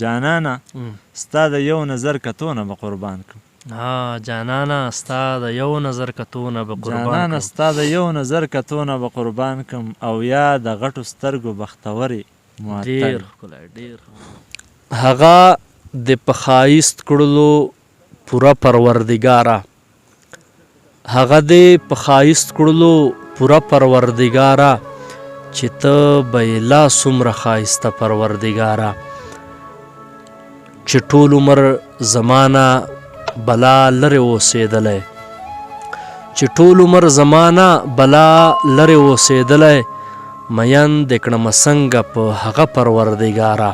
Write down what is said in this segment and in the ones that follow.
جانانه ستا د یو نظر کتو نه به قربان کړم. جانانه ستا د یو نظر کتو نه به قربان کړم. جانانه ستا د یو نظر کتو نه به قربان کړم او یا د غټو سترګو بختورې معطل. ډېر ښکلی، ډېر. هغه د په ښایست کړلو پوره پروردګاره، هغه دې په ښایست کړلو پوره پروردګاره، چې ته به یې لا څومره ښایسته پروردګاره، چې ټول عمر زمانه بلا لرې اوسېدلی، چې ټول عمر زمانه بلا لرې اوسېدلی، مین دې کړمه څنګه په هغه پروردګاره.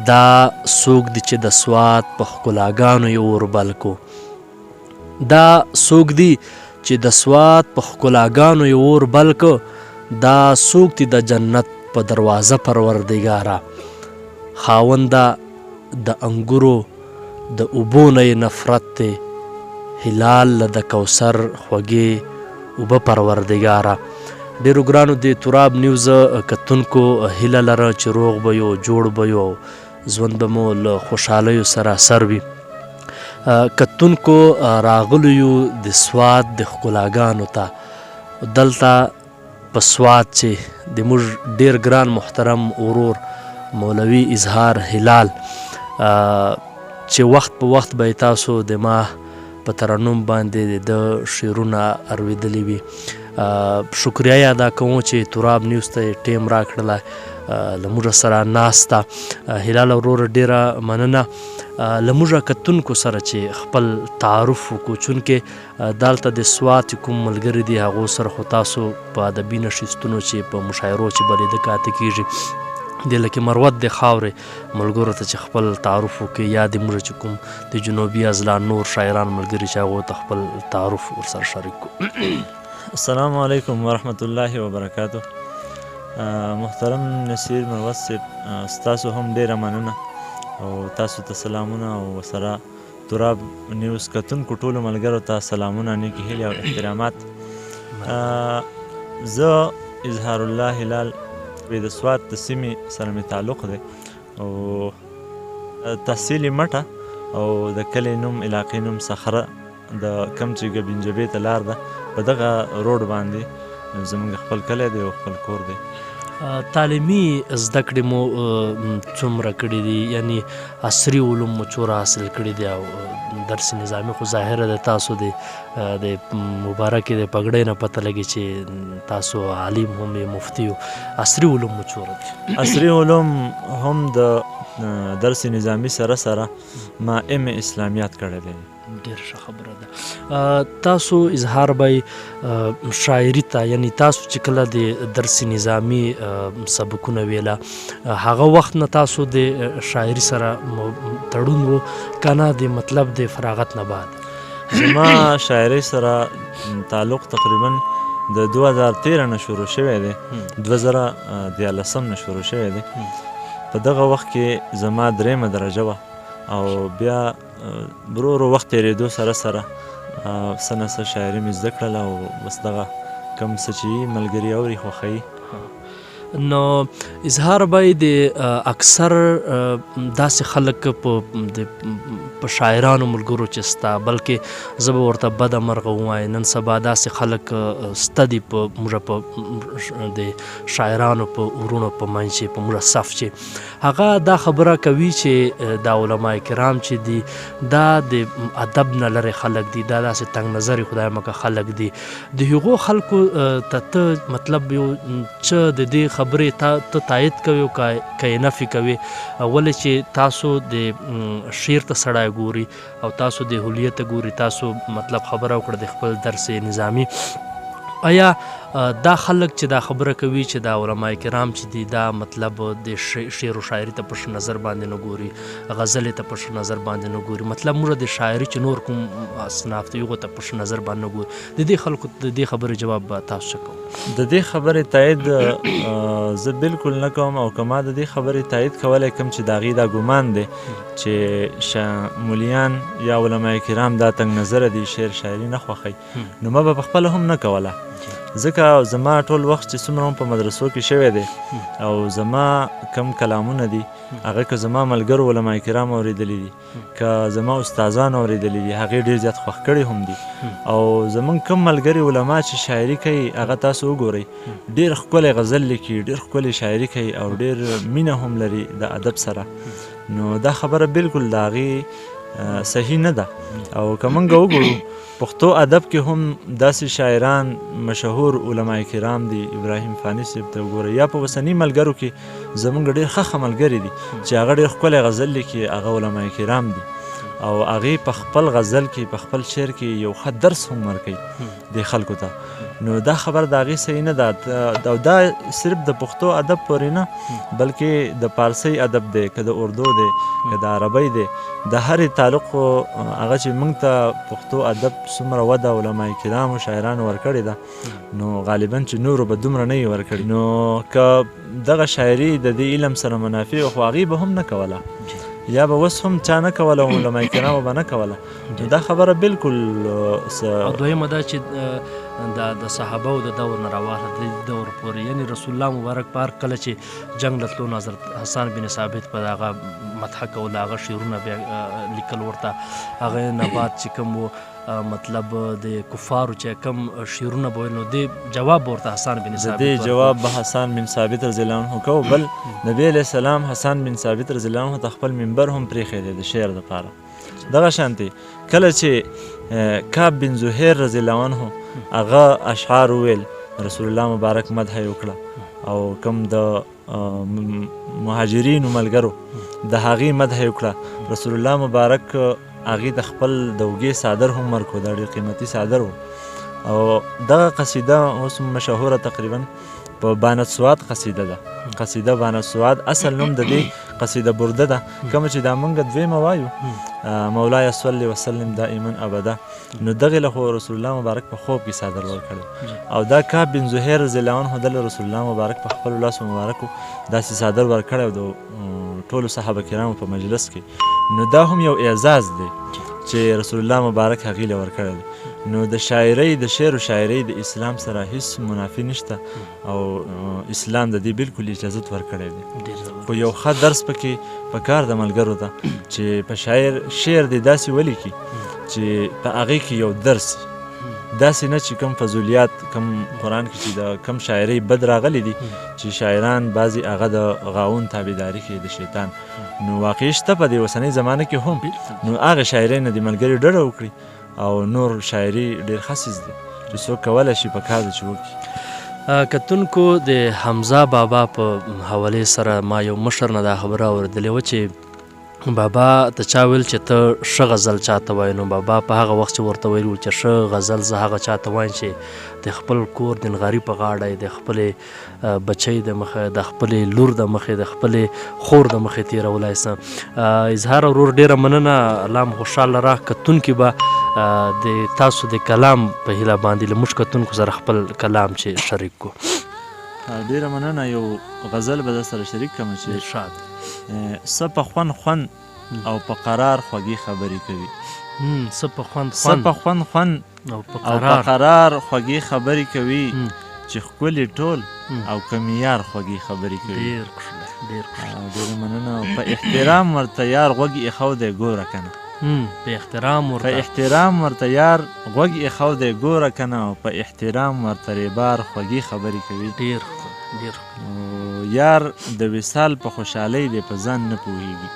دا څوک دي چې د سوات په ښکلاګانو یې اور بل کو، دا څوک دي چې د سوات په ښکلاګانو یې اور بل کو، دا څوک دي د جنت په دروازه پروردګاره. خاونده د انګورو د اوبو نه یې نفرت دی، هلال له د کوثر خوږې اوبه پروردګاره. ډېرو ګرانو د تراب نیوز کتونکو هیله لره چې روغ به یو، جوړ به یو، ژوند به مو له خوشحالیو سره سر وي. کتونکو راغلو یو د سوات د ښکلاګانو ته. دلته په سوات چې د موږ ډېر ګران محترم ورور مولوي اظهار هلال چې وخت په وخت به یې تاسو د ما په ترنم باندې د ده شعرونه اورېدلي وي. شکریه یې ادا کوم چې تراب نیوز ته یې ټیم راکړلی، له موږ سره ناسته. هلال ورور ډېره مننه. له موږ کتونکو سره چې خپل تعارف وکړو، چونکې دلته د سوات کوم ملګري دي هغو سره خو تاسو په ادبي نشستونو چې په مشاعرو چې به لیده کاته کېږي، د لکه مروت د خاورې ملګرو ته چې خپل تعارف وکړي، یا د موږ چې کوم د جنوبي اضلاع نور شاعران ملګري چې هغو ته خپل تعارف ورسره شریک کړو. السلام علیکم ورحمت الله وبرکاته. محترم نصیر مروت صاحب، ستاسو هم ډېره مننه او تاسو ته سلامونه، او سره تراب نیوز کتونکو ټولو ملګرو ته سلامونه، نیکې هیلې او احترامات. زه اظهار الله هلال د سوات د سیمې سره مې تعلق دی او تحصیل مټه او د کلي نوم علاقې نوم صخره د کم چې ګبینجبې ته لار ده، په دغه روډ باندې زموږ خپل کلی دی او خپل کور دی. تعلیمي زده کړې مو څومره کړې دي، یعنی عصري علوم مو څومره حاصل کړي دي؟ او درس نظامي خو ظاهره ده تاسو د مبارکې د پګړۍ نه پته لګي چې تاسو عالم هم یې، مفتي یو. عصري علوم مو څومره دي؟ عصري علوم هم د درس نظامي سره سره ما ام اسلامیات کړی دی. ډېره ښه خبره ده. تاسو اظهار به شاعري ته، یعنی تاسو چې کله د درس نظامي سبقونه ویله هغه وخت نه تاسو د شاعري سره تړون و که نه د مطلب د فراغت نه بعد؟ زما شاعرۍ سره تعلق تقریبا د 2013 نه شروع شوی دی، 2013 نه شروع شوی دی. په دغه وخت کې زما درېیمه درجه وه او بیا ورو ورو وخت تېرېدو سره سره څه نه څه شاعري مې زده کړله او بس دغه کوم څه چې ملګري اوري خوښوي. نو اظهار به د اکثر داسې خلک په شاعرانو ملګرو چې سته، بلکې زه به ورته بده مرغه ووایم نن سبا داسې خلک سته دي په موږ په د شاعرانو په وروڼو په منځ چې په موږ صف چې هغه دا خبره کوي چې دا علما کرام چې دي دا د ادب نه لرې خلک دي، دا داسې تنګ نظري خدای مکه خلک دي. د هغو خلکو ته ته مطلب یو څه د دې خبرې ته تایید کوې او که یې نفي کوې، ولې چې تاسو د شعر ته سړی ګوري او تاسو د حلیې ته ګوري، تاسو مطلب خبره وکړه د خپل درس نظامي. آیا دا خلک چې دا خبره کوي چې دا علما کرام چې دي دا مطلب د شعر و شاعري ته په ښه نظر باندې نه ګوري، غزلې ته په ښه نظر باندې نه ګوري، مطلب موږ د شاعري چې نور کوم اصناف دي هغو ته په ښه نظر باندې نه ګوري، د دې خلکو د دې خبرې جواب به تاسو څه کوئ؟ د دې خبرې تایید زه بالکل نه کوم، او که ما د دې خبرې تایید کولی کوم چې د هغې دا ګمان دی چې مولیان یا علما کرام دا تنګ نظره دي، شعر شاعري نه خوښوي، نو ما به پخپله هم نه کوله. ځکه زما ټول وخت چې څومره هم په مدرسو کې شوی دی او زما کم کلامونه دي، هغه که زما ملګرو علما کرام اورېدلي دي، که زما استادان اورېدلي دي، هغې ډېر زیات خوښ کړي هم دي. او زمونږ کم ملګري علما چې شاعري کوي، هغه تاسو وګورئ، ډېر ښکلی غزل لیکي، ډېر ښکلی شاعري کوي او ډېر مینه هم لري د ادب سره. نو دا خبره بالکل د هغې صحیح نه ده. او که موږ وګورو پښتو ادب کې هم داسې شاعران مشهور علما کرام دي، ابراهیم فاني صاحب ته وګورئ، یا په اوسني ملګرو کې زمونږ ډېر ښه ښه ملګري دي چې هغه ډېر ښکلی غزل لیکي، هغه علما کرام دي او هغې په خپل غزل کې، په خپل شعر کې یو ښه درس هم ورکوي دې خلکو ته. نو دا خبره د هغې صحیح نه ده. او دا صرف د پښتو ادب پورې نه، بلکې د پارسۍ ادب دی، که د اردو دی، که د عربۍ دی، د هرې تعلق هغه چې موږ ته پښتو ادب څومره وده علما کرامو شاعرانو ورکړې ده، نو غالبا چې نورو به دومره نه یې ورکړي. نو که دغه شاعري د دې علم سره منافع وه، خو هغې به هم نه کوله، یا به اوس هم چا نه کوله، علما کرامو به نه کوله. نو دا خبره بالکل او دویمه دا چې د صحابه د دور نه راواخله د دور پورې، یعنی رسول الله مبارک په هر کله چې جنګ له تلو، حضرت حسان بن ثابت په هغه مدح کوله، هغه شعرونه بیا لیکل ورته. هغه نه بعد چې کوم و مطلب د کفارو چې کوم شعرونه به ویل، نو دې جواب به ورته حسان بن ثابت د دې جواب به حسان بن ثابت رضی الله عنه کوو. بل نبی علیه السلام حسان بن ثابت رضی الله عنه ته خپل منبر هم پرېښی دی د شعر دپاره. دغه شانتې کله چې کعب بن زهیر رضی الله عنه هغه اشعار وویل، رسول الله مبارک مدح یې وکړه او کوم د مهاجرینو ملګرو د هغې مدح یې وکړه، رسول الله مبارک هغې د خپل د اوږې څادر هم ورکړو، دا ډېر قیمتي څادر و. او دغه قصیده اوس مشهوره تقریبا په بانت سواد قصیده ده. قصیده بانت سواد اصل نوم د دې قصیده برده ده، کومه چې دا مونږ دویمه وایو، مولای صلی وسلم دائما ابدا. نو دغې له خو رسول الله مبارک په خوب کې څادر ورکړی او دا کعب بن زهیر رضی الله عنه دله رسول الله مبارک په خپلو لاسو مبارکو داسې څادر ورکړی او د ټولو صحابه کرامو په مجلس کې. نو دا هم یو اعزاز دی چې رسول الله مبارک هغې له ورکړی دی. نو د شاعرۍ، د شعر و شاعرۍ د اسلام سره هیڅ منافي نشته او اسلام د دې بالکل اجازت ورکړی دی. خو یو ښه درس پکې پکار د ملګرو ته چې په شاعر شعر دې داسې ولیکي چې په هغې کې یو درس، داسې نه چې کوم فضولیات، کوم قرآن کې چې د کوم شاعرۍ بد راغلي دي چې شاعران بعضې هغه د غاون تابعداري کوي د شیطان، نو واقعي شته په دې اوسنۍ زمانه کې هم. نو هغه شاعرۍ نه دې ملګري ډډه وکړي او نور شاعري ډېر ښه څیز دی چې څوک کولی شي په کار دی چې وکړي. کتونکو، د حمزه بابا په حوالې سره ما یو مشر نه دا خبره اورېدلې وه چې بابا ته چا ویل چې ته ښه غزل چاته وایې، نو بابا په هغه وخت چې ورته ویلي وو چې ښه غزل زه هغه چاته وایم چې د خپل کور د نغاري په غاړه یې د خپلې بچۍ د مخې، د خپلې لور د مخې، د خپلې خور د مخې تېرولای سم. اظهار ورور ډېره مننه، الله مو خوشحاله لره. کتونکي به د تاسو د کلام په هیله باندې له موږ کتونکو سره خپل کلام چې شریک کړو. ډېره مننه. یو غزل به در سره شریک کړم چې ارشاد. څه په خوند خوند او په قرار خوږې خبرې کوي. څه په خوند څه په خوند خوند او په او په قرار خوږې خبرې کوي، چې ښکلي ټول او کمیار خوږې خبرې کوي. ډېر ښکلی، ډېر ښکلی. ډېره مننه. په احترام ورته یار غوږ ایښودی ګوره که نه. په احترام ورته، په احترام ورته یار غوږ ایښودی ګوره که نه، او په احترام ورته ریبار خوږې خبرې کوي. ډېر ښکلی، ډېر ښکلی. یار د وصال په خوشحالۍ دی په ځان نه پوهېږي.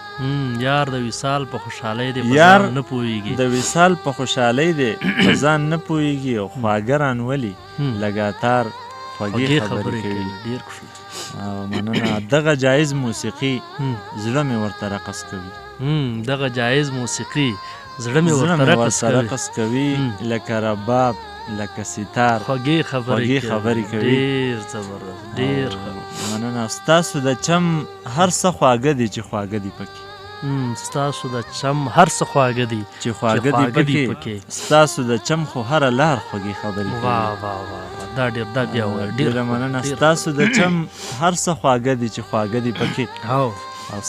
یار د وصال په خوشحالۍ دی په ځان نه پوهېږي. د وصال په خوشحالۍ دی په ځان نه پوهېږي، او خواږه رانولي لګاتار خوږې خبرې کوي. ډېر ښکلی. مننه. دغه جایز موسیقي زړه مې ورته رقص کوي. دغه جایز موسیقي زړه مې ورته رقص کوي، لکه رباب لکه ستار خوږې خبرې کوي. ډېر زبردست، ډېر ښه. مننه. ستاسو د چم هر څه خواږه دي چې خواږه دي پکې. ستاسو د چم هر څه خواږه دي چې خواږه دي پکې. ستاسو د چم خو هره لار خوږې خبرې کوي. واه واه واه، دا ډېر، دا بیا وایه. ډېره مننه. ستاسو د چم هر څه خواږه دي چې خواږه دي پکې، او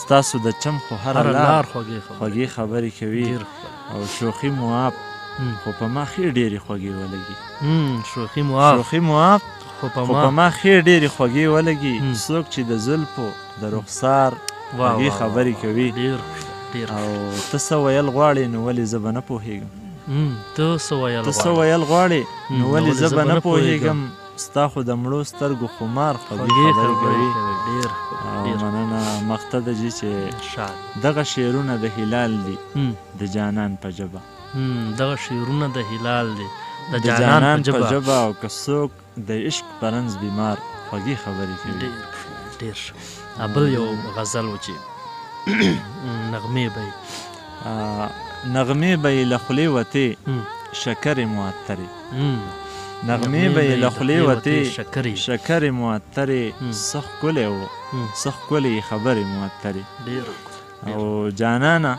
ستاسو د چم خو هره لار خوږې خبرې کوي. او شوخي معاف خو په ما ښې ډېرې خوږې ولګي. شوخي معاف، شوخي معاف، خو په ما ښې ډېرې خوږې ولګي. څوک چې د زلفو د رخسار خوږې خبرې کوي. ډېر ډېر. او ته څه ویل غواړې نو ولې زه به نه پوهېږم. ته څه ویل ته څه ویل غواړې نو ولې زه به نه پوهېږم، ستا خو د مړو سترګو خمار خوږې خبرې کوي. ډېر او مننه مقتده جي چې دغه شعرونه د هلال دي د جانان په ژبه. دغه شعرونه د هلال دي د جانان په ژبه. او که څوک د عشق په رنځ بیمار خوږې خبرې کوي. ډېر ډېر. بل یو غزل و چې نغمې به نغمې به یې له خولې وتې شکرې معطرې، نغمې به یې له خولې وتې شکرې معطرې، څه ښکلی و څه ښکلې یې خبرې معطرې. ډېر. او جانانه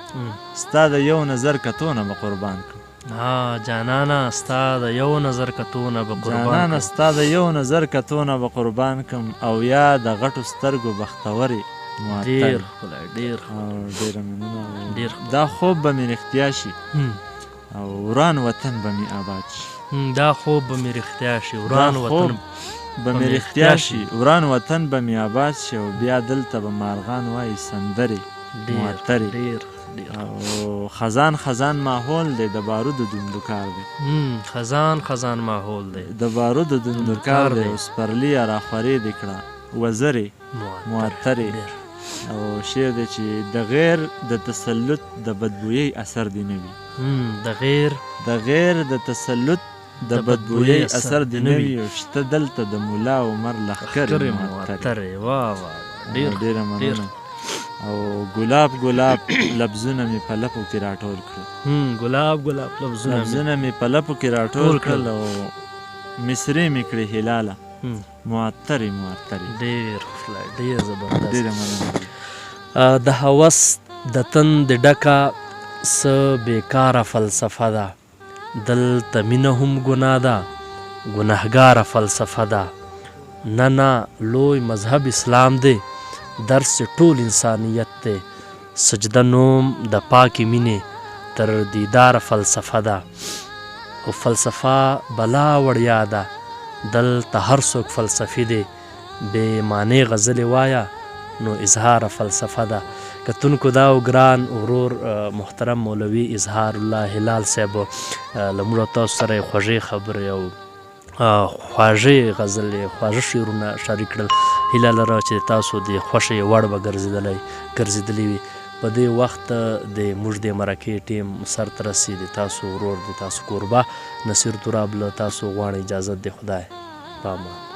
ستا د یو نظر کتو نه به قربان کړم. ها جانانه ستا د یو نظر کتو نه به قربان، جانانه ستا د یو نظر کتو نه به قربان کړم، او یا د غټو سترګو بختورې معطرې. ډېر ښکلی، ډېر ډېره مننه. ډېر. دا خوب به مې رښتیا شي او وران وطن به مې آباد شي. دا خوب به مې رښتیا شي، وران وطن به مې رښتیا شي، وران وطن به مې آباد شي، او بیا دلته به مارغان وایي سندرې معطرې. ډېر ډېر. او خزان خزان ماحول دی د بارودو دوندوکار دی. خزان خزان ماحول دی د بارودو دوندوکار دی، او سپرلیه راخورې دې کړه وزرې معطرې. او شعر دی چې د غیر د تسلط د بدبویۍ اثر دی نه وي. د غیر د غیر د تسلط د بدبویۍ اثر دی نه وي، او شته دلته د ملا عمر لښکرې معطرې. واه واه، ډېر ډېره مننه. او ګلاب ګلاب لفظونه مې په لپو کې راټول کړل. ګلاب ګلاب لفظونه مې په لپو کې راټول کړل، او مصرې مې کړې هلاله معطرې معطرې. ډېر ښکلی، ډېر زبردست. ډېره مننه. د هوس د تن د ډکه څه بېکاره فلسفه ده، دلته مینه هم ګناه ده ګناهګاره فلسفه ده. نه نه لوی مذهب اسلام دی، درس ټول انسانیت دی، سجده نوم د پاکې مینې تر دیداره فلسفه ده. او فلسفه بلا وړیا ده، دلته هر څوک فلسفي دی، بې معنی غزلې وایه نو اظهار فلسفه ده. کتونکو دا و ګران ورور محترم مولوي اظهار الله هلال صاحب له موږ تاسو سره یې خوږې خبرې او خواږه غزلې خواږه شعرونه شریک کړل. هیله لره چې تاسو د خوښې وړ به ګرځېدلي وي. په دې وخت د موږ د مرکې ټیم سر ته رسي. د تاسو ورور د تاسو کوربه نصیر تراب له تاسو غواړي اجازت. د خدای په امان.